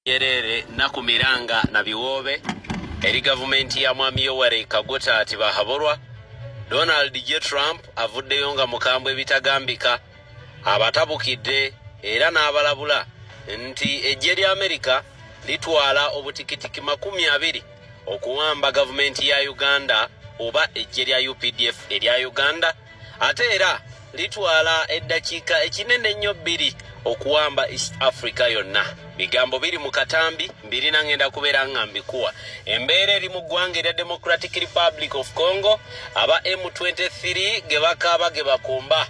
Nyereere nnaku miranga na biwoobe eri gavumenti ya Mwami Yoweri Kaguta Tibuhaburwa. Donald J. Trump avuddeyo nga mukambwe ebitagambika, abatabukidde era n'abalabula nti eggye lya Amerika litwala obutikitiki 20 okuwamba gavumenti ya Uganda oba eggye lya UPDF erya Uganda, ate era litwala eddakiika ekinene ennyo 2 okuwamba East Africa yonna. Bigambo biri mu katambi mbirina, ngenda kubeera nga mbikuwa. Embeera eri mu ggwanga erya Democratic Republic of Congo, aba M23 ge bakaaba ge bakumba,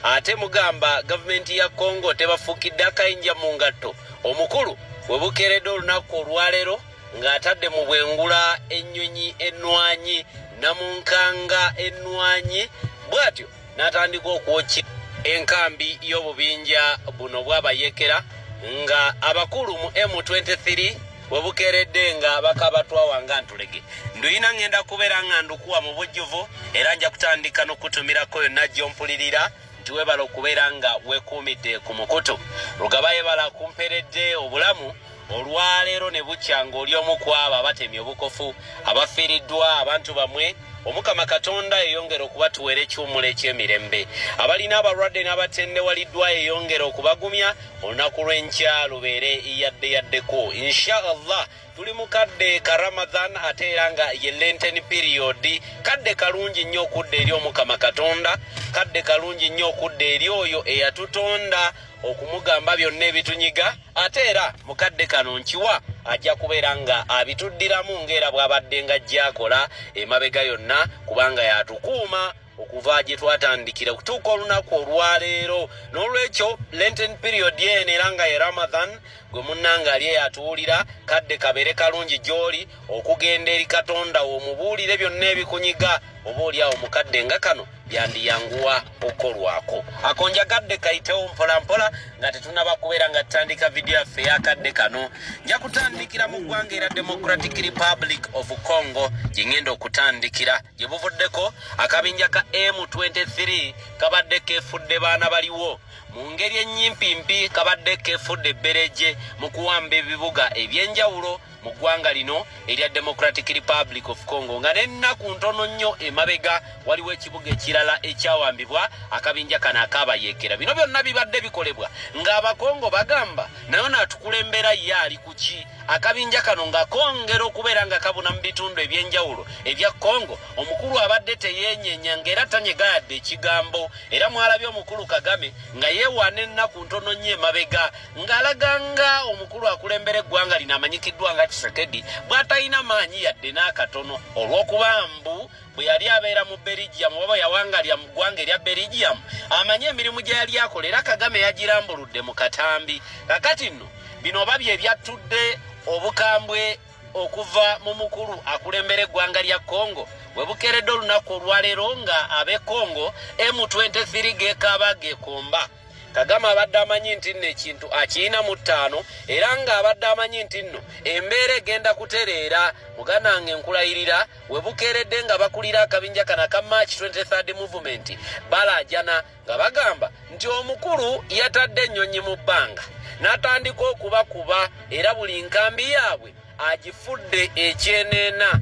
ate mugamba gavumenti ya Congo tebafuukidde akayinja mu ngatto. Omukulu we bukeeredde olunaku olwaleero ng'atadde mu bwengula ennyonyi ennwanyi namunkanga ennwanyi, bw'atyo n'atandika okwokya enkambi y'obubinja buno bw'abayekera nga abakulu mu M23 we bukeeredde nga bakabatwawa nga ntulege. Nduyina ngenda kubeera nga ndukuwa mu bujjuvu, era nja kutandika n'okutumirako yonna gy'ompulirira nti weebala okubeera nga weekuumidde ku mukutu. Rugaba yebala kumperedde obulamu olwaleero ne bukya ng'oli omu ku abo abatemya obukofu abafiiriddwa abantu bamwe. Omukama Katonda eyongera okubatuweera ekiwummulo eky'emirembe. Abalina abalwadde n'abatendewaliddwa eyongera okubagumya, olunaku lw'enkya lubeere yadde yaddeko, insha Allah. Tuli mu kadde ka Ramadan, ate era nga ye Lenten period. Kadde kalungi nnyo okudda eri Omukama Katonda, kadde kalungi nnyo okudda eri oyo eyatutonda okumugamba byonna ebitunyiga. Ate era mukadde kano nkiwa ajja kubeera nga abituddiramu ng'era bw'abadde nga ajjakola emabega yonna, kubanga yatukuuma okuva gye twatandikira okutuuka olunaku olwaleero. N'olwekyo Lenten period eno, era nga ye Ramadan, gwe munnanga ali eyatuwulira, kadde kabeere kalungi gy'oli okugenda eri Katonda wo omubuulire byonna ebikunyiga. Oba oli awo mukadde nga kano byandiyanguwa okukolwako. Akonjagadde kayitewo mpolampola nga tetunaba kubeera nga tutandika vidiyo yaffe eyakadde kano. Nja kutandikira mu ggwanga era Democratic Republic of Congo gye ngenda okutandikira. Gye buvuddeko akabinja ka M23 kabadde keefudde baana baliwo mu ngeri ennyimpimpi, kabadde keefudde ebbereje mu kuwamba ebibuga ebyenjawulo mu ggwanga lino erya Democratic Republic of Congo, nga n'ennaku ntono nnyo emabega waliwo ekibuga ekirala ekyawambibwa akabinja kano akaabayeekera. Bino byonna bibadde bikolebwa ng'Abakongo bagamba naye naatukulembera ye ali ku ki? Akabinja kano nga kongera okubeera nga kabuna mu bitundu ebyenjawulo ebya Congo, omukulu abadde teyeenyenya ng'era tanyega yadde ekigambo. Era mwalabye omukulu Kagame nga yeewaana ennaku ntono nnyo emabega ng'alaga nga omukulu akulembera eggwanga lino amanyikiddwa nga Tshisekedi bw'atalina maanyi yadde n'akatono, olw'okuba mbu bwe yali abeera mu Belgium oba yawangalira mu ggwanga erya Belgium amanye emirimu gye yali akola. Era Kagame yagirambuludde mu katambi. Kakati nno bino oba bye byattudde obukambwe okuva mu mukulu akulembera eggwanga lya Congo. We bukeeredde olunaku olwaleero nga ab'e Congo M23 gekaaba gekomba. Kagame abadde amanyi nti nno ekintu akiyina mu ttaano, era ng'abadde amanyi nti nno embeera egenda kutereera. Muganda wange, nkulayirira, we bukeeredde nga bakulira akabinja kano aka March 23 Movement balaajana nga bagamba nti omukulu yatadde ennyonyi mu bbanga n'atandika okubakuba, era buli nkambi yaabwe agifudde ekyeneena.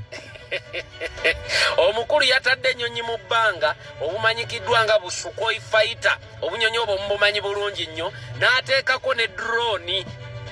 Omukulu yatadde ennyonyi mu bbanga obumanyikiddwa nga bu Sukhoi fighter, obunyonyi obwo mubumanyi bulungi nnyo, n'ateekako ne drone.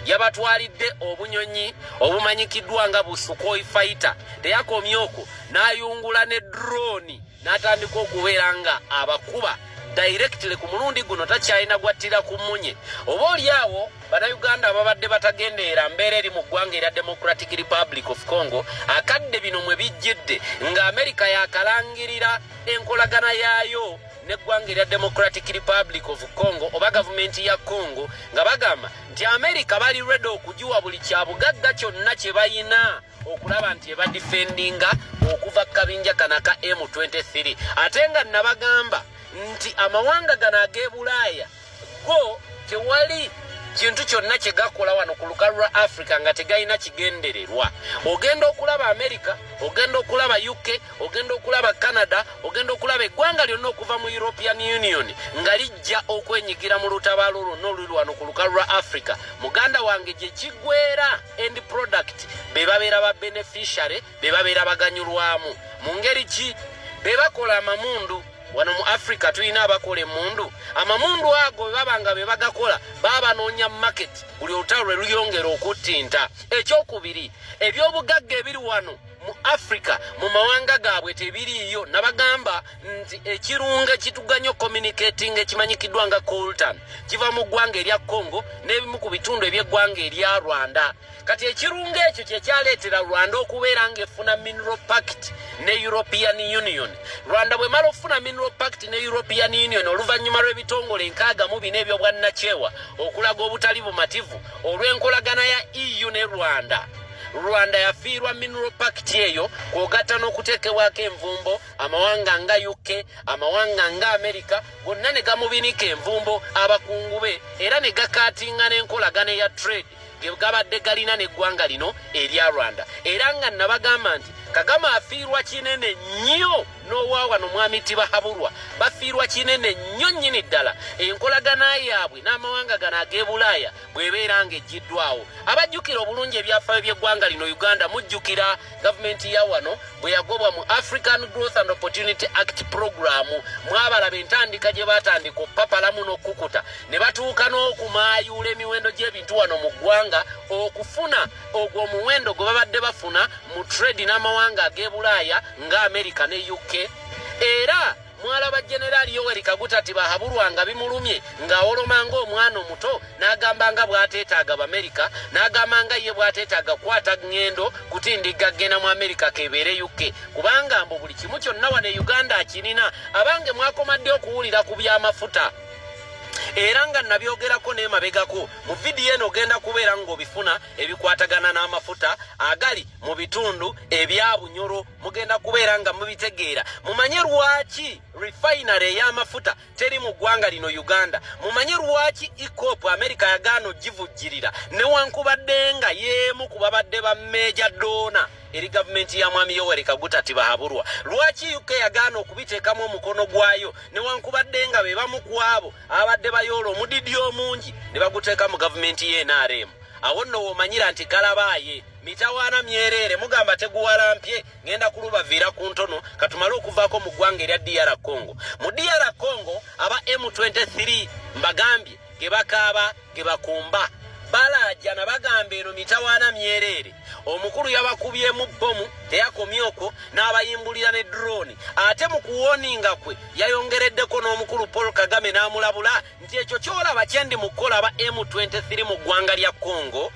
Yabatwalidde obunyonyi obumanyikiddwa nga bu Sukhoi fighter, teyakomye okwo, n'ayungula ne drone n'atandika okubeera nga abakuba directly. Ku mulundi guno takyalina gwattira ku mmunye. Oba oli awo Bannayuganda ababadde batagendeera mbeera eri mu ggwanga erya Democratic Republic of Congo, akadde bino mwe bijjidde nga Amerika yakalangirira enkolagana yaayo n'eggwanga erya Democratic Republic of Congo oba gavumenti ya Congo, nga bagamba nti Amerika bali ready okugiwa buli kyabugagga kyonna kye bayina okulaba nti ebadifendinga okuva ku kabinja kano aka M23. Ate nga nabagamba nti amawanga gano ag'e Bulaaya go tewali kintu kyonna kye gakola wano ku lukalu lwa Africa nga tegalina kigendererwa. Ogenda okulaba America, ogenda okulaba UK, ogenda okulaba Canada, ogenda okulaba eggwanga lyonna okuva mu European Union nga lijja okwenyigira mu lutabaalo lwonna oluli wano ku lukalu lwa Africa, muganda. Wange gye kiggwera, end product be babeera ba beneficiary, be babeera baganyulwamu. Mu ngeri ki? Be bakola amamundu. Wano mu Africa tulina abakola emundu. Amamundu ago bwe baba nga be bagakola, baba banoonya market buli olutalo lwe luyongera okuttinta. Ekyokubiri, ebyobugagga ebiri wano mu Africa mu mawanga gaabwe tebiriiyo. Nabagamba nti ekirungo ekituganya communicating ekimanyikiddwa nga coltan kiva mu ggwanga erya Congo n'ebimu ku bitundu eby'eggwanga erya Rwanda. Kati ekirungo ekyo kyekyaleetera Rwanda okubeera ng'efuna mineral pact ne European Union. Rwanda bwemala okufuna mineral pact ne European Union, oluvannyuma lw'ebitongole 64 ebyobwannakyewa okulaga obutali bumativu olw'enkolagana ya EU ne Rwanda, Rwanda yafiirwa mineral pact eyo, kw'ogatta n'okuteekebwako envumbo amawanga nga UK, amawanga nga America, gonna ne gamubinika envumbo abakungu be, era ne gacuttinga n'enkolagana eya trade ge gabadde galina n'eggwanga lino erya Rwanda. Era nga nabagamba nti Kagame afiirwa kinene nnyo n'owa wano mwami Tibahaburwa, bafiirwa kinene nnyo nnyini ddala enkolagana yaabwe n'amawanga gano ag'e Bulaaya bw'ebeera ng'eggiddwawo. Abajjukira obulungi ebyafaayo by'eggwanga lino Uganda, mujjukira gavumenti ya wano bwe yagobwa mu African Growth and Opportunity Act program. Mwabalaba entandika gye batandika okupapalamu n'okukuta ne batuuka n'okumaayuula emiwendo gy'ebintu wano mu ggwanga okufuna ogwo omuwendo gwe babadde bafuna mu trade n'amawanga ag'e Bulaaya nga America ne UK. Era mwalaba Generaali Yoweri Kaguta Tibahaburwa nga bimulumye, ng'awoloma ng'omwana omuto, n'agamba nga bw'ateetaaga Bamerika, n'agamba nga ye bw'ateetaaga kukwata ŋŋendo kutindigga genda mu Amerika kebeere UK, kubanga mbu buli kimu kyonna wano e Uganda akirina. Abange, mwakomadde okuwulira ku by'amafuta, era nga nabyogerako n'emabegako. Mu vidiyo eno ogenda kubeera ng'obifuna ebikwatagana n'amafuta agali mu bitundu ebya Bunyoro. Mugenda kubeera nga mubitegeera, mumanye lwaki refinery ey'amafuta teri mu ggwanga lino Uganda, mumanye lwaki EACOP America yagaana ogivujjirira newankubadde nga yeemu ku babadde ba major donor eri gavumenti ya mwami Yoweri Kaguta Tibahaburwa, lwaki UK yagaana okubiteekamu omukono gwayo newankubadde nga be bamu ku abo abadde bayoola omudidi omungi ne baguteeka mu gavumenti y'NRM. Awo nno womanyira nti kalabaaye mitawaana myereere. Mugamba teguwalampye, ngenda kulubaviira ku ntono. Katumale okuvaako mu ggwanga erya DR Congo. Mu DR Congo, aba M23 mbagambye ge bakaaba ge bakumba balaajana, bagamba eno mitawaana myereere. Omukulu yabakubyemu bbomu, teyakomye okwo, n'abayimbulira ne drone. Ate mu kuwarninga kwe yayongereddeko n'omukulu Paul Kagame n'amulabula nti ekyo kyolaba kyendi mu kukola aba M23 mu ggwanga lya Congo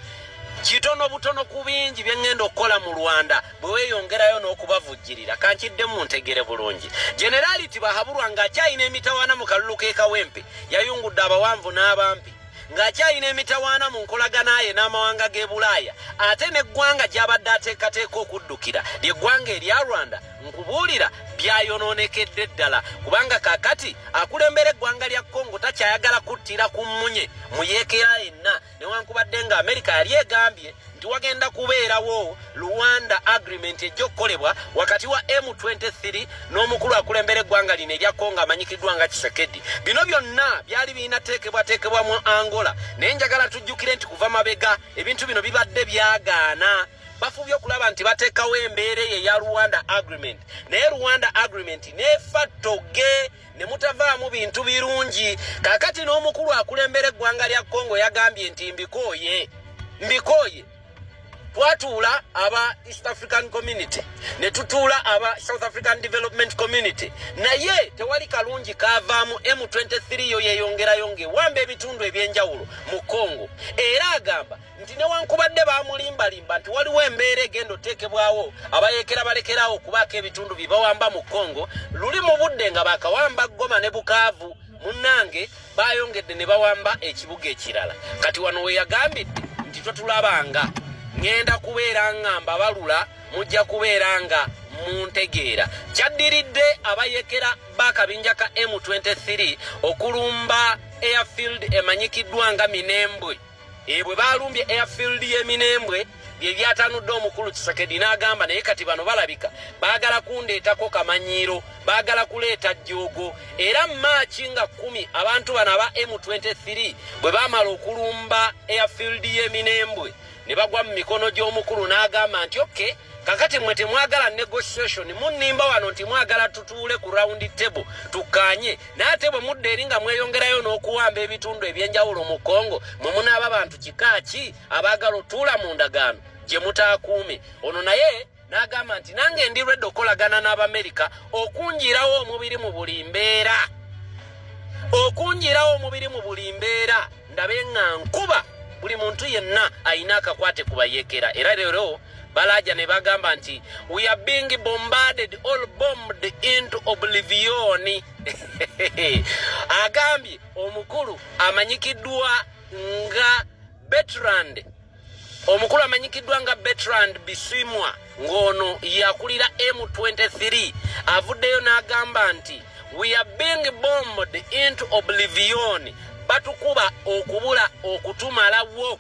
kitono butono ku bingi bye ŋŋenda okukola mu Rwanda bwe weeyongerayo n'okubavujjirira. Kankiddemu ntegere bulungi. Generaali Tibahaburwa ng'akyalina emitawaana mu kalulu k'e Kawempe, yayungudde abawanvu n'abampi, ng'akyalina emitawaana mu nkolagana ye n'amawanga g'e Bulaaya, ate n'eggwanga gy'abadde ateekateeka okuddukira ly'eggwanga erya Rwanda. Nkubuulira, byayonoonekedde ddala, kubanga kaakati akulembera eggwanga lya Congo takyayagala kuttira ku mmunye muyeekera yenna, newankubadde nga Amerika yali egambye nti wagenda kubeerawo Luanda Agreement ejja okukolebwa wakati wa M23 n'omukulu akulembera eggwanga lino erya Congo amanyikiddwa nga Tshisekedi. Bino byonna byali birina teekebwateekebwa mu Angola, naye njagala tujjukire nti kuva mabega ebintu bino bibadde byagaana. Bafubye okulaba nti bateekawo embeera eyo eya Luanda Agreement, naye Luanda Agreement nefa toge ne mutavaamu bintu birungi. Kaakati n'omukulu akulembera eggwanga lya Congo yagambye nti mbikooye, mbikooye. Twatuula aba East African Community, ne tutuula aba South African Development Community, naye tewali kalungi kavaamu. M23 yo yeeyongerayo ng'ewamba ebitundu ebyenjawulo mu Congo. Era agamba nti newankubadde bamulimbalimba nti waliwo embeera egenda oteekebwawo abayeekera balekerawo okubaako ebitundu bye bawamba mu Congo, luli mu budde nga bakawamba Goma ne Bukavu, munnange bayongedde ne bawamba ekibuga ekirala. Kati wano we yagambidde nti totulabanga, ŋŋenda kubeera nga mbabalula, mujja kubeera nga muntegeera. Kyaddiridde abayekera b'akabinja ka M23 okulumba airfield emanyikiddwa nga Minembwe. Bwe balumbye airfield y'eminembwe, Bye byatanudde omukulu Tshisekedi n'agamba, naye kati bano balabika baagala kundeetako kamanyiiro, baagala kuleeta jjoogo. Era Maaki nga 10, abantu bano aba M23 bwe baamala okulumba airfield y'eminembwe ne bagwa mu mikono gy'omukulu, n'agamba nti, "Okay, kakati mmwe temwagala negotiation, munnimba wano nti mwagala tutuule ku round table tukkaanye, naye ate bwe mudda eri nga mweyongerayo n'okuwamba ebitundu ebyenjawulo mu Kongo, mwe munaaba bantu kika ki abaagala otuula mu ndagaano gye mutaakuume?" Ono naye n'agamba nti, "Nange ndi ready okukolagana n'Abamerika okunjirawo omubiri mu buli mbeera, okunjirawo omubiri mu buli mbeera, ndabe nga nkuba buli muntu yenna ayina akakwate ku bayeekera." Era leero balaja ne bagamba nti, "We are being bombarded all bombed into oblivion." Agambye omukulu amanyikiddwa nga Bertrand, omukulu amanyikiddwa nga Bertrand Bisimwa, ng'ono yakulira M23, avuddeyo n'agamba nti, "We are being bombed into oblivion." Batukuba okubula okutumalawo,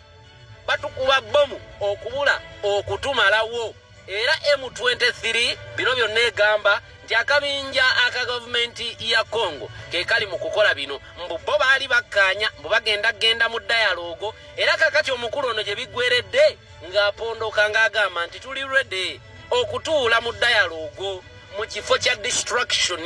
batukuba bomu okubula okutumalawo. Era M23 bino byonna egamba nti akabinja aka gavumenti ya Congo ke kali mu kukola bino. Mbu bo baali bakkaanya, mbu bagenda genda mu dialogue. Era kakati omukulu ono gye biggweredde ng'apondoka ng'agamba nti tuli ready okutuula mu dialogue mu kifo kya destruction,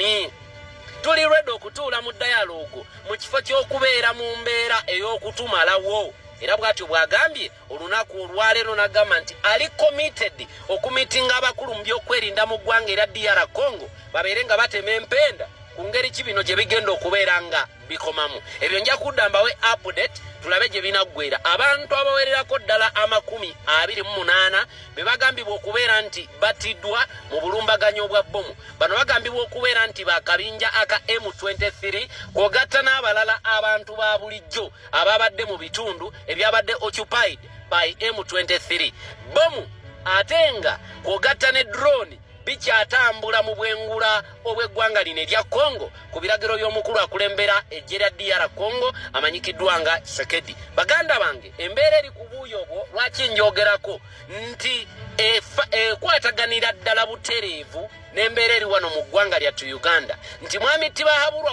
tuli ready okutuula mu dialogue mu kifo ky'okubeera mu mbeera ey'okutumalawo. Era bw'atyo bw'agambye olunaku olwaleero, n'agamba nti ali committed okumitinga abakulu mu byokwerinda mu ggwanga era DR Congo, babeere nga batema empenda ku ngeri ki bino gye bigenda okubeera nga bikomamu. Ebyo nja kudda mbawe update, tulabe gye binaggwera. Abantu abawererako ddala 28 be bagambibwa okubeera nti battiddwa mu bulumbaganyi obwa bbomu. Bano bagambibwa okubeera nti bakabinja aka M23, kwogatta n'abalala abantu ba bulijjo ababadde mu bitundu ebyabadde occupied by M23. Bomu ate nga kwogatta ne drone bikyatambula mu bwengula obw'eggwanga lino erya Congo ku biragiro by'omukulu akulembera eggye lya DR Congo amanyikiddwa nga Tshisekedi. Baganda bange, embeera eri ku buuyi obwo lwaki njogerako nti ekwataganira ddala butereevu n'embeera eri wano mu ggwanga lyattu Uganda, nti mwami Tibahaburwa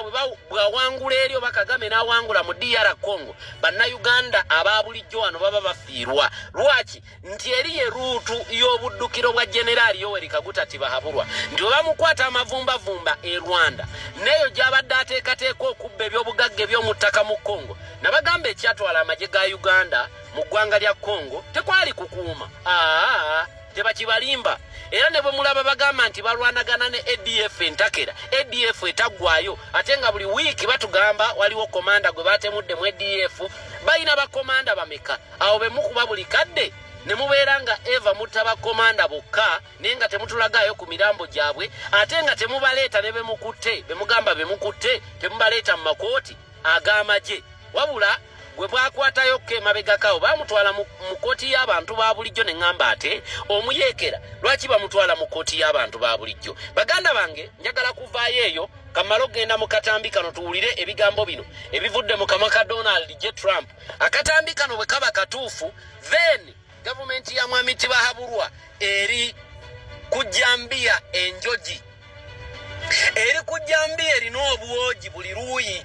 bw'awangula eri oba Kagame n'awangula mu DR Congo, Bannayuganda aba bulijjo wano baba bafiirwa. Lwaki? Nti eri ye route y'obuddukiro bwa Generaali Yoweri Kaguta Tibahaburwa, nti bwe bamukwata amavumbavumba e Rwanda n'eyo gy'abadde ateekateeka okubba ebyobugagga eby'omu ttaka mu Congo. Nabagamba, ekyatwala amagye ga Uganda mu ggwanga lya Congo tekwali kukuuma, aa, tebakibalimba. Era ne bwe mulaba bagamba nti balwanagana ne ADF entakera, ADF etaggwayo, ate nga buli wiiki batugamba waliwo komanda gwe batemudde mu ADF. Balina bakomanda bameka awo be mukuba buli kadde ne mubeera nga eva mutta bakomanda bokka, naye nga temutulagaayo ku mirambo gyabwe, ate nga temubaleeta ne bemukutte, bemugamba bemukutte temubaleeta mu makooti ag'amagye? Wabula gwe bwakwatayokko emabegakawo bamutwala mu kooti y'abantu ba bulijjo, ne ŋŋamba, ate omuyeekera lwaki bamutwala mu kooti y'abantu ba bulijjo? Baganda bange, njagala kuvaayo eyo kamale okugenda mu katambi kano tuwulire ebigambo bino ebivudde mu kamwa ka Donald J Trump. Akatambi kano bwe kaba katuufu, then gavumenti ya mwami Tibahaburwa eri kujambiya enjogi, eri kujambiya erina obwogi buli luuyi,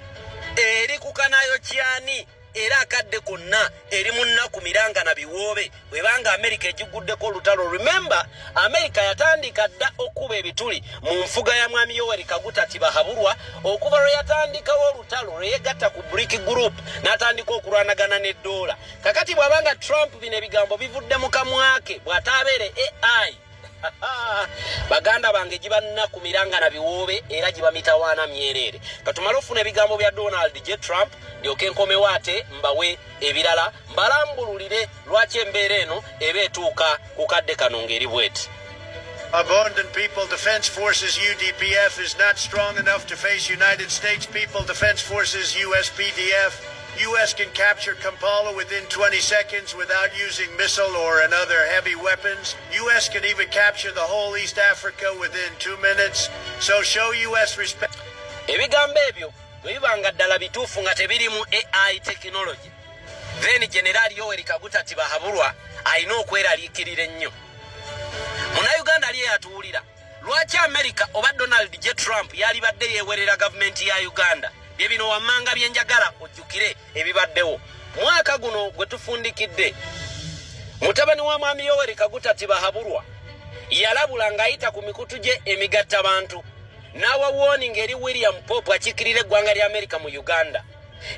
eri kukanayo kyani, era akadde konna eri mu nnaku miranga na biwoobe bwebanga Amerika egiguddeko olutalo. Remember, Amerika yatandika dda okuba ebituli mu nfuga ya mwami Yoweri Kaguta Tibahaburwa okuva lwe yatandikawo olutalo lwe yegatta ku BRIC group n'atandika okulwanagana ne ddoola. Kakati bw'abanga Trump bino ebigambo bivudde mu kamwake, bw'ataabeere AI, baganda bange, giba nnaku miranga na biwoobe era giba mitawaana myereere. Katumale ofuna ebigambo bya Donald J Trump, ndyoke nkomewo ate mbawe ebirala, mbalambululire lwaki embeera eno eba etuuka ku kadde kano ng'eri bweti. Abundant People Defense Forces UDPF is not strong enough to face United States People Defense Forces USPDF. U.S. can capture Kampala within 20 seconds without using missile or another heavy weapons. U.S. can even capture the whole East Africa within 2 minutes. So show U.S. respect. Ebigambo ebyo bwe biba nga ddala bituufu nga tebirimu AI technology, then Generaali Yoweri Kaguta Tibahaburwa Alina okweraliikirira ennyo. Munnayuganda ali eyatuwulira, lwaki Amerika oba Donald J Trump yalibadde yeewerera gavumenti ya Uganda? Bye bino wammanga byenjagala ojjukire ebibaddewo mwaka guno gwe tufundikidde. Mutabani wa Mwami Yoweri Kaguta Tibahaburwa yalabula ng'ayita ku mikutu gye emigattabantu, n'awa warning eri William Pope akiikirira eggwanga lya Amerika mu Uganda,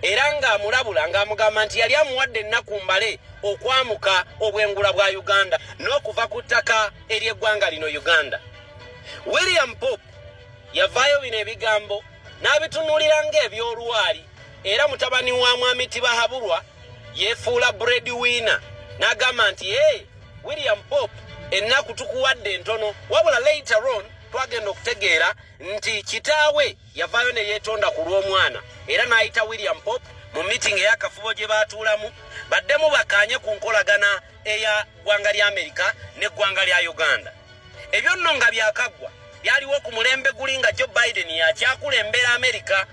era ng'amulabula ng'amugamba nti yali amuwadde ennaku mbale okwamuka obwengula bwa Uganda n'okuva ku ttaka ery'eggwanga lino Uganda. William Pope yavaayo bino ebigambo n'abitunuulira ng'ebyolwali, era mutabani wa Mwami Tibahaburwa yeefuula bread winner n'agamba nti, "Hey, William Pope, ennaku tukuwadde entono." Wabula later on twagenda okutegeera nti kitaawe yavaayo ne yeetonda ku lw'omwana, era n'ayita William Pope mu meeting ey'akafubo gye baatuulamu baddemu bakkaanye ku nkolagana eya ggwanga lya Amerika n'eggwanga lya Uganda. Ebyo nno nga byakaggwa, byaliwo ku mulembe guli nga Joe Biden yakyakulembera Amerika.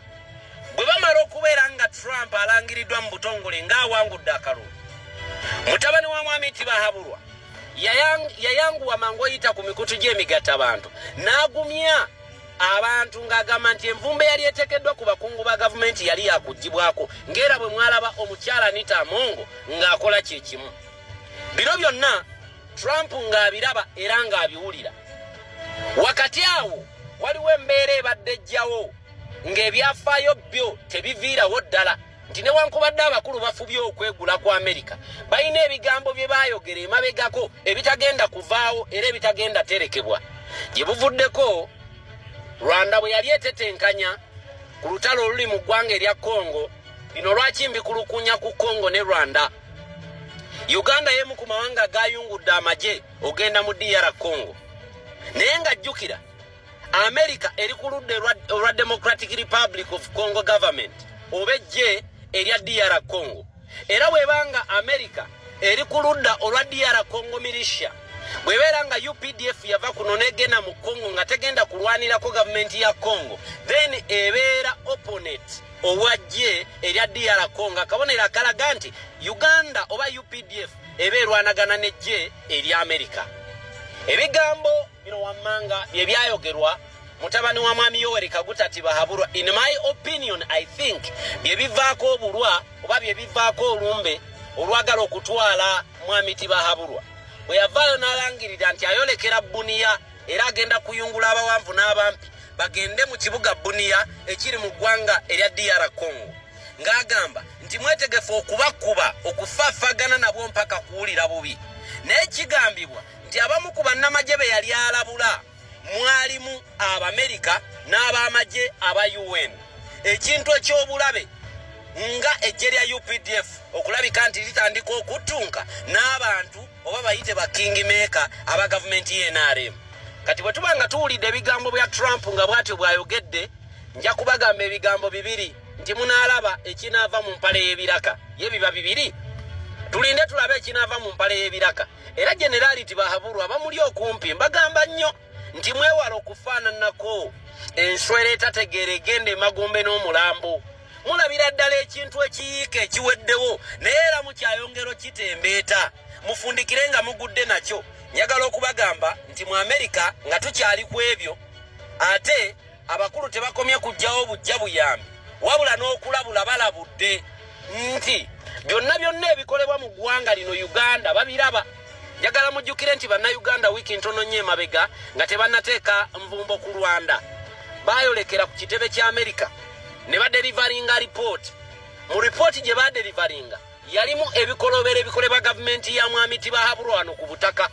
Bwe bamala okubeera nga Trump alangiriddwa mu butongole ng'awangudde akalulu, mutabani wa Mwami Tibahaburwa yayanguwa mangu oyita ku mikutu gy'emigattabantu n'agumya abantu ng'agamba nti envumbo eyali eteekeddwa ku bakungu ba gavumenti yali yakugibwako, ng'era bwe mwalaba omukyala Anita Amongo ng'akola kyekimu. Bino byonna Trump ng'abiraba era ng'abiwulira. Wakati awo waliwo embeera ebadde ejjawo ng'ebyafaayo byo tebiviirawo ddala, nti newankubadde abakulu bafubye okwegula ku Amerika, balina ebigambo bye baayogera emabegako ebitagenda kuvaawo era ebitagenda terekebwa. Gye buvuddeko, Rwanda bwe yali etetenkanya ku lutalo oluli mu ggwanga erya Congo. Bino lwaki mbikulukunya ku Congo ne Rwanda? Uganda yemu ku mawanga gayungudde amagye ogenda mu DR Congo, naye nga jjukira America eri ku ludda olwa Democratic Republic of Congo government oba ejje erya DR Congo. Era bwebanga America eri ku ludda olwa DR Congo militia, bwebeera nga UPDF yava kuno negenda mu Congo nga tegenda kulwanirako gavumenti ya Congo, then ebeera opponent owajje erya DR Congo, akabonero akalaga nti Uganda oba UPDF eba erwanagana nejje erya America. Ebigambo bino wammanga bye byayogerwa mutabani wa Mwami Yoweri Kaguta Tibahaburwa. In my opinion, I think bye bivaako obulwa oba bye bivaako olumbe olwagala okutwala Mwami Tibahaburwa, bwe yavaayo n'alangirira nti ayolekera Buniya era agenda kuyungula abawanvu n'abampi bagende mu kibuga Buniya ekiri mu ggwanga erya DR Congo, ng'agamba nti mwetegefu okubakuba, okufaafagana nabwo mpaka kuwulira bubi. Naye kigambibwa nti abamu ku bannamagye be yali alabula mwalimu Abamerika n'abamagye aba UN, ekintu eky'obulabe nga ejje lya UPDF okulabika nti litandika okuttunka n'abantu oba bayite ba kingmaker aba gavumenti ye NRM. Kati bwe tuba nga tuwulidde ebigambo bya Trump nga bw'atyo bw'ayogedde, nja kubagamba ebigambo bibiri nti munaalaba ekinaava mu mpale y'ebiraka. Ye biba bibiri, tulinde tulabe ekinaava mu mpale y'ebiraka. Era Generaali Tibahaburwa bamuli okumpi, mbagamba nnyo nti mwewala okufaananako enswera etategeera egenda emagombe n'omulambo. Mulabira ddala ekintu ekiyiika ekiweddewo, naye era mukyayongero kitembeeta, mufundikire nga mugudde nakyo. Njagala okubagamba nti mu Amerika nga tukyali ku ebyo, ate abakulu tebakomye kujjawo bujja buyambi, wabula n'okulabula balabudde nti byonna byonna ebikolebwa mu ggwanga lino Uganda babiraba. Njagala mujjukire nti Bannayuganda wiiki ntono nnyo emabega nga tebannateeka nvumbo ku Rwanda, bayolekera ku kitebe kya Amerika ne baderivaringa ripooti. Mu ripooti gye baderivaringa yalimu ebikolobero ebikolebwa gavumenti ya Mwami Tibahaburwano ku butaka,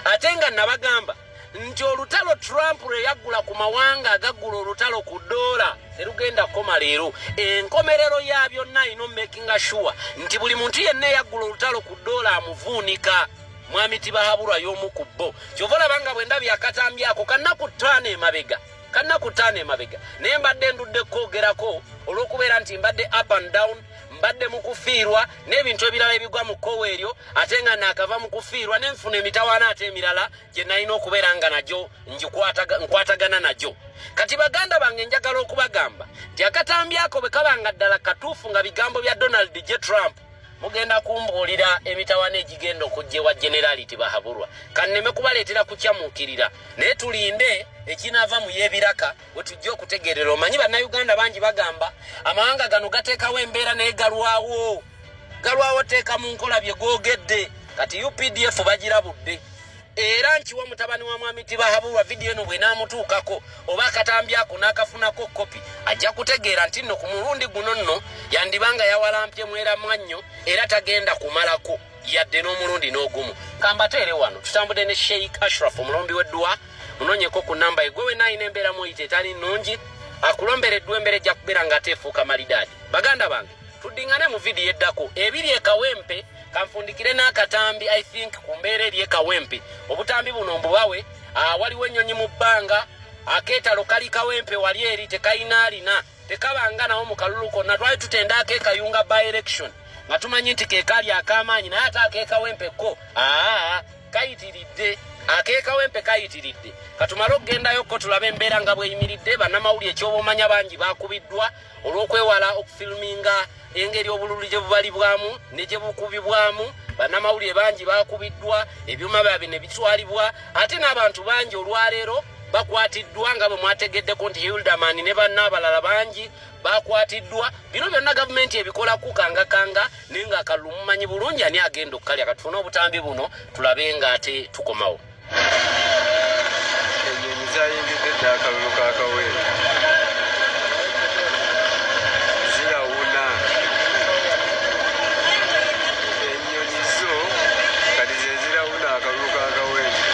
ate nga nabagamba nti olutalo Trump lwe yaggula ku mawanga agaggula olutalo ku ddoola terugenda kukoma leero. Enkomerero ya byonna alina omakinga sure nti buli muntu yenna eyaggula olutalo ku ddoola amuvuunika. Mwami Tibahaburwa y'omu ku bo. Kyova olaba nga bwe ndabye akatambi ako kannaku 5 emabega, kannaku 5 emabega, naye mbadde ndudde kwogerako olw'okubeera nti mbadde up and down, mbadde mu kufiirwa n'ebintu ebirala ebigwa mu kkowa eryo, ate nga naakava mu kufiirwa nenfuna emitawaana ate emirala gye nalina okubeera nga nagyo nkwatagana nagyo. Kati baganda bange, njagala okubagamba nti akatambi ako bwe kaba nga ddala katuufu nga bigambo bya Donald J Trump, Mugenda kumbuulira emitawaana egigenda okujja ewa Generali Tibahaburwa. Kanneme kubaleetera kukyamuukirira, naye tulinde ekinaava mu y'ebiraka we tujja okutegeerera. Omanyi Bannayuganda bangi bagamba amawanga gano gateekawo embeera naye galwawo galwawo teeka mu nkola bye googedde. Kati UPDF bagirabudde, era nkiwa mutabani wa Mwami Tibahaburwa, vidiyo eno bw'enaamutuukako oba akatambi ako n'akafunako kopi, ajja kutegeera nti nno ku mulundi guno nno yandibanga yawalampye mweramwa nnyo, era tagenda kumalako yadde n'omulundi n'ogumu. Kambateere wano tutambudde ne Sheikh Ashraf, omulombi w'edduwa. Munoonyeko ku namba ye, gwe wenna alina embeera muyita etali nnungi, akulombera edduwa, embeera ejja kubeera nga ate efuuka malidaadi. Baganda bange, tuddingane mu vidiyo eddako. Ebiri e Kawempe kanfundikire n'akatambi. I think ku mbeera eri e Kawempe, obutambi buno mbubawe. Waliwo ennyonyi mu bbanga, akeetalo kali Kawempe wali eri tekayina alina tekabanga nawo mu kalulu konna. Twali tutenda akeekayunga by election nga tumanyi nti kekaali ak'amaanyi, naye ate akeekawempe ko aa kayitiridde, akeekawempe kayitiridde. Katumale okugendayo ko tulabe embeera nga bweyimiridde. Bannamawulire ekyobomanya bangi bakubiddwa olw'okwewala okufilminga engeri obululu gye bubalibwamu ne gye bukubibwamu. Bannamawulire bangi bakubiddwa, ebyuma byabwe ne bitwalibwa, ate n'abantu bangi olwaleero bakwatiddwa, nga bwe mwategeddeko nti Hilderman ne banna abalala bangi bakwatiddwa. Bino byonna gavumenti ebikola kukangakanga, naye nga akalulu mumanyi bulungi ani agenda okukalya. Katufune obutambi buno tulabe nga ate tukomawo. Enyonyi zayingidde dda akalulu ka Kawempe, zirawuna. Ennyonyi zo kati ze zirawuna akalulu ka Kawempe.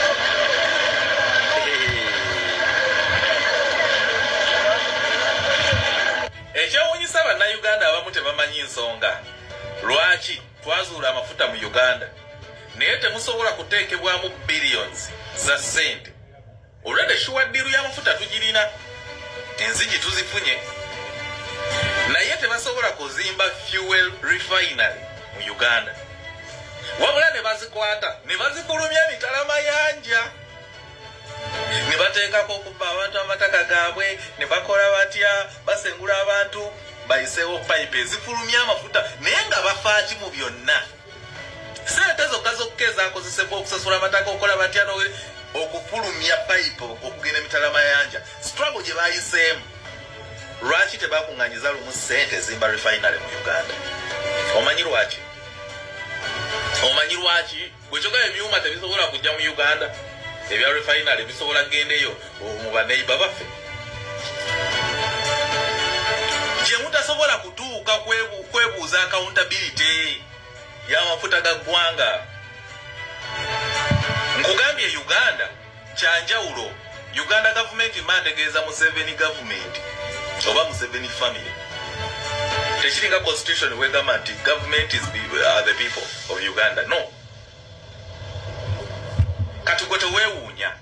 Ekyewuunyisa, Bannayuganda abamu tebamanyi nsonga lwaki twazuula amafuta mu Uganda, naye temusobola kuteekebwamu billions za ssente. Olwedde sure deal y'amafuta tugirina, enzigi tuzifunye, naye tebasobola kuzimba fuel refinery mu Uganda, wabula ne bazikwata ne bazifulumya emitala mayanja ne bateekako okubba abantu amataka gaabwe, ne bakola batya, basengula abantu bayiseewo payipu ezifulumya amafuta. Naye nga bafaaki mu byonna? Sente zokka zokka ezakozesebwa okusasula amataka, okukola batya, okufulumya payipu okugenda emitala mayanja, struggle gye bayiseemu, lwaki tebakuŋŋanyiza lumu sente ezimba refinery mu Uganda? Omanyi lwaki? Omanyi lwaki? Bwekyogaa ebyuma tebisobola kujja mu Uganda, ebya refinery bisobola kugendeyo mu baneiba baffe gye mutasobola kutuuka kwebuuza accountability y'amafuta ga ggwanga. Nkugambye, Uganda kyanjawulo. Uganda gavumenti, mba ntegeeza Museveni gavumenti oba Museveni family, tekiringa constitution wegamba nti government is are the people of Uganda. No, kati gwe teweewuunya,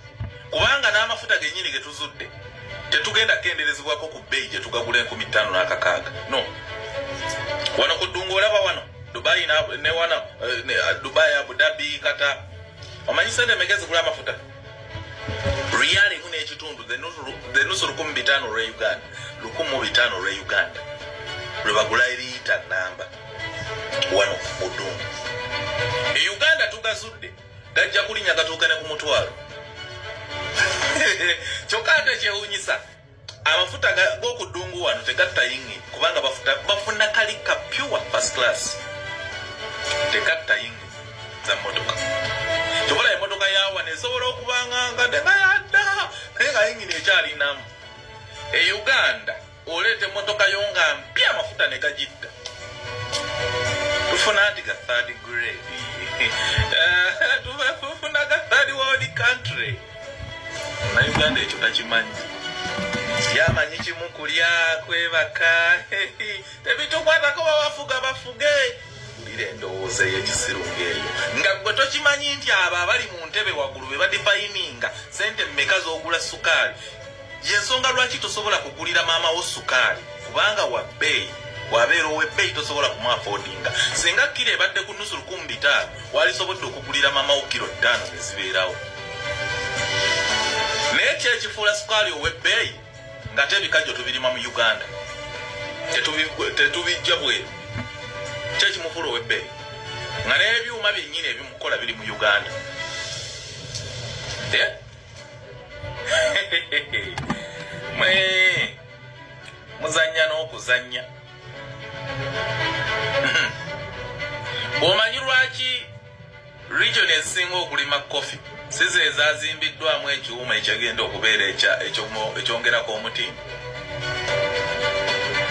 kubanga n'amafuta gennyini ge tuzudde tetugenda kukenderezebwako ku bbeeyi gye tugagula 5600. No, wano ku ddungu olaba wano Dubai ne wano Dubai, Abu Dhabi, kata omanyi sente meka ezigula amafuta? Riyali emu n'ekitundu, the nusu 1500 olwe Uganda, 1500 olwe Uganda lwe bagula eriyita namba wano mu ddungu. E Uganda tugazudde, gajja kulinnya gatuuke ne ku 100,000. Kyokka ate kyewuunyisa, amafuta g'oku ddungu wano tegatta yingini, kubanga bafuna kali ka pure first class, tegatta yingini za mmotoka. Kyobola emmotoka yawano esobola okubanga nkadde nga yadda, naye nga yingini ekyalinamu. E Uganda oleeta emmotoka yo nga mpya, amafuta ne gagidda, tufuna nti ga third grade. Tufuna ga third world country. Na Uganda ekyo takimanyi, yamanyi kimu, kulya, kwebaka, tebitukwatako, babafuga bafuge. Wulira endowooza ey'ekisiru ng'eyo, nga gwe tokimanyi nti abo abali mu ntebe waggulu be badefininga sente mmeka z'ogula sukaali. Yensonga lwaki tosobola kugulira maama wo sukaali, kubanga wa bbeeyi. Bw'abeera ow'ebbeeyi tosobola kumuaffordinga. Singa kiro ebadde ku nusu 1500, walisobodde okugulira maama wo kiro 5 ne zibeerawo. Naye kyekifuula sukaali ow'ebbeeyi ng'ate ebikajjo tubirima mu Uganda, tetubijja bweru. Ki ekimufuula ow'ebbeeyi nga n'ebyuma byennyini ebimukola biri mu Uganda? Eh? Mwe muzannya n'okuzannya. Omanyi lwaki region ezisinga okulima kofi si ze zazimbiddwamu ekiwuma ekyagenda okubeera ekyongerako omuti?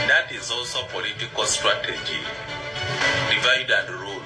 That is also political strategy, divide and rule.